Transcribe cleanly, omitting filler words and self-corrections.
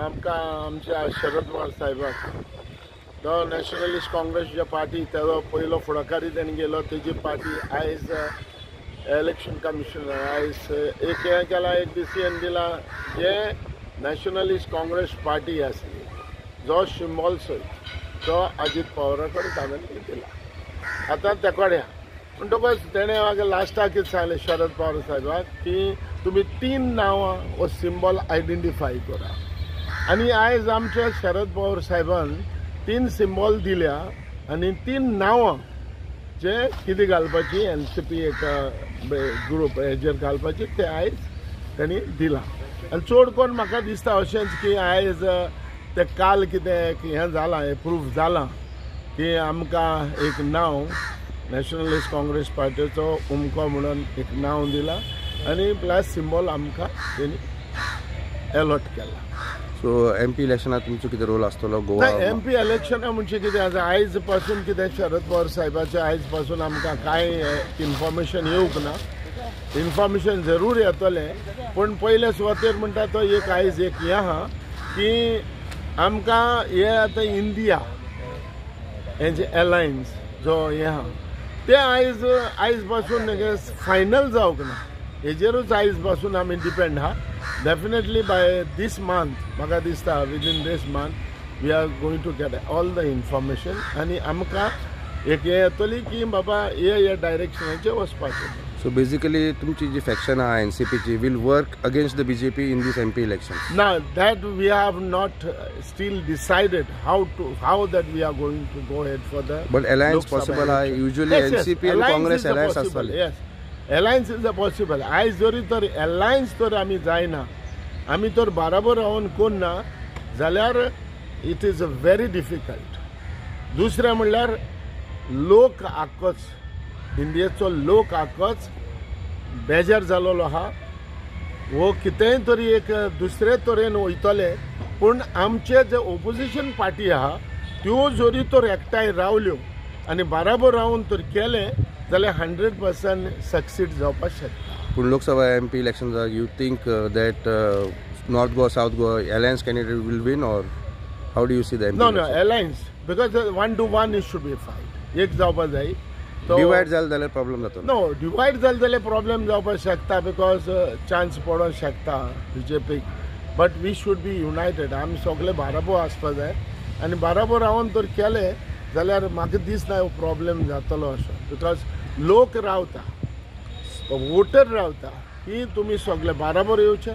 आमकां आमच्या शरद पवार साहेबाक तो नॅशनलिस्ट काँग्रेसच्या पार्टी तेजो पयलो फुडाकारी तेणी गेलो. तेजी पार्टी आयज इलेक्शन कमिशनर आयज एक हें केलां, एक डिसिजन दिलां. जे नॅशनलिस्ट काँग्रेस पार्टी आसली जो सिंबॉल सयत तो अजीत पवारा कडेन ताणें दिला. आतां ते कडेन म्हणटकच तेणें म्हाका लास्टाक कितें सांगलें शरद पवार साहेबाक की तुमी 3 नांवां हो सिंबॉल आयडेंटिफाय करा. आनी आयज आमच्या शरद पवार साहेबान 3 सिंबॉल दिल्या आनी 3 नांवां जे कितें घालपाची एन सी पी एक ग्रुप हेजेर घालपाची ते आयज तेणी दिलां. आनी चड करून म्हाका दिसता अशेंच की आयज ते काल कितें हें जालां, एप्रूव जालां की आमकां एक नांव नॅशनलिस्ट काँग्रेस पार्टीचो उमको म्हणून एक नांव दिलां आनी प्लस सिंबॉल आमकां तेणी एलॉट केला. सो एम पी इलेक्शनात तुमचो कितें रोल आसतलो गोवा? एम पी इलेक्शना म्हणजे कितें आसा, आयज पासून कितें शरद पवार साहेबाचें आयज पासून आमकां कांय इन्फॉर्मेशन येवंक ना. इन्फॉर्मेशन जरूर येतलें, पूण पयले सुवातेर म्हणटा तो एक आयज एक हें आहा की आमकां हे आतां इंडिया हें जे एलायन्स जो हें आहा तें आयज आयज पासून फायनल जावंक ना, हेजेरूच आयज पासून आमी डिपेंड आहा. डेफिनेटली बाय दीस मंथ म्हाका दिसता within this month we are going to get all the information आनी आमकां एक हें येतली की बाबा हे ह्या डायरेक्शनाचेर वचपाचें. सो बेजिकली तुमची जी फॅक्शन आहा एन सी पीची will work against the BJP in this MP election? ना, that we have not still decided how that we are going to go ahead for the. But alliance possible आहा? Usually N C P आनी Congress alliance आसताले. Yes, alliance is a possible. आयज जरी तर alliance तर आमी जायना, आमी तर बराबर रावन कोन्ना जाल्यार it is a very difficult. दुसरें म्हणल्यार लोक आक्कोच इंडियेचो लोक आक्कोच बेजार जालोलो आहा. वो कितेंय तरी एक दुसरे तरेन वयतले, पूण आमचे जे ओपोजिशन पार्टी आहा त्यो जरी तर एकठांय रावल्यो आनी बराबर रावन तर केलें जाल्यार 100% सक्सीड जावपाक शकता. पूण Lok Sabha M P election you think that North Goa South Goa alliance candidate will win or how do you see the? No no, alliance because 1 to 1 it should be fight. एक जावपाक जाय. Divide जालें जाल्यार problem जातलो? No, divide जालें जाल्यार problem जावपाक शकता because chance पडोंक शकता बीजेपीक. But we should be united. आमी सगळे बाराबोर आसपाक जाय आनी बाराबोर रावन तर केलें जाल्यार म्हाका दिसना हो प्रॉब्लम जातलो असो. Because लोक रावता, वोटर रावता की तुमी सगळे बाराबोर येवचे.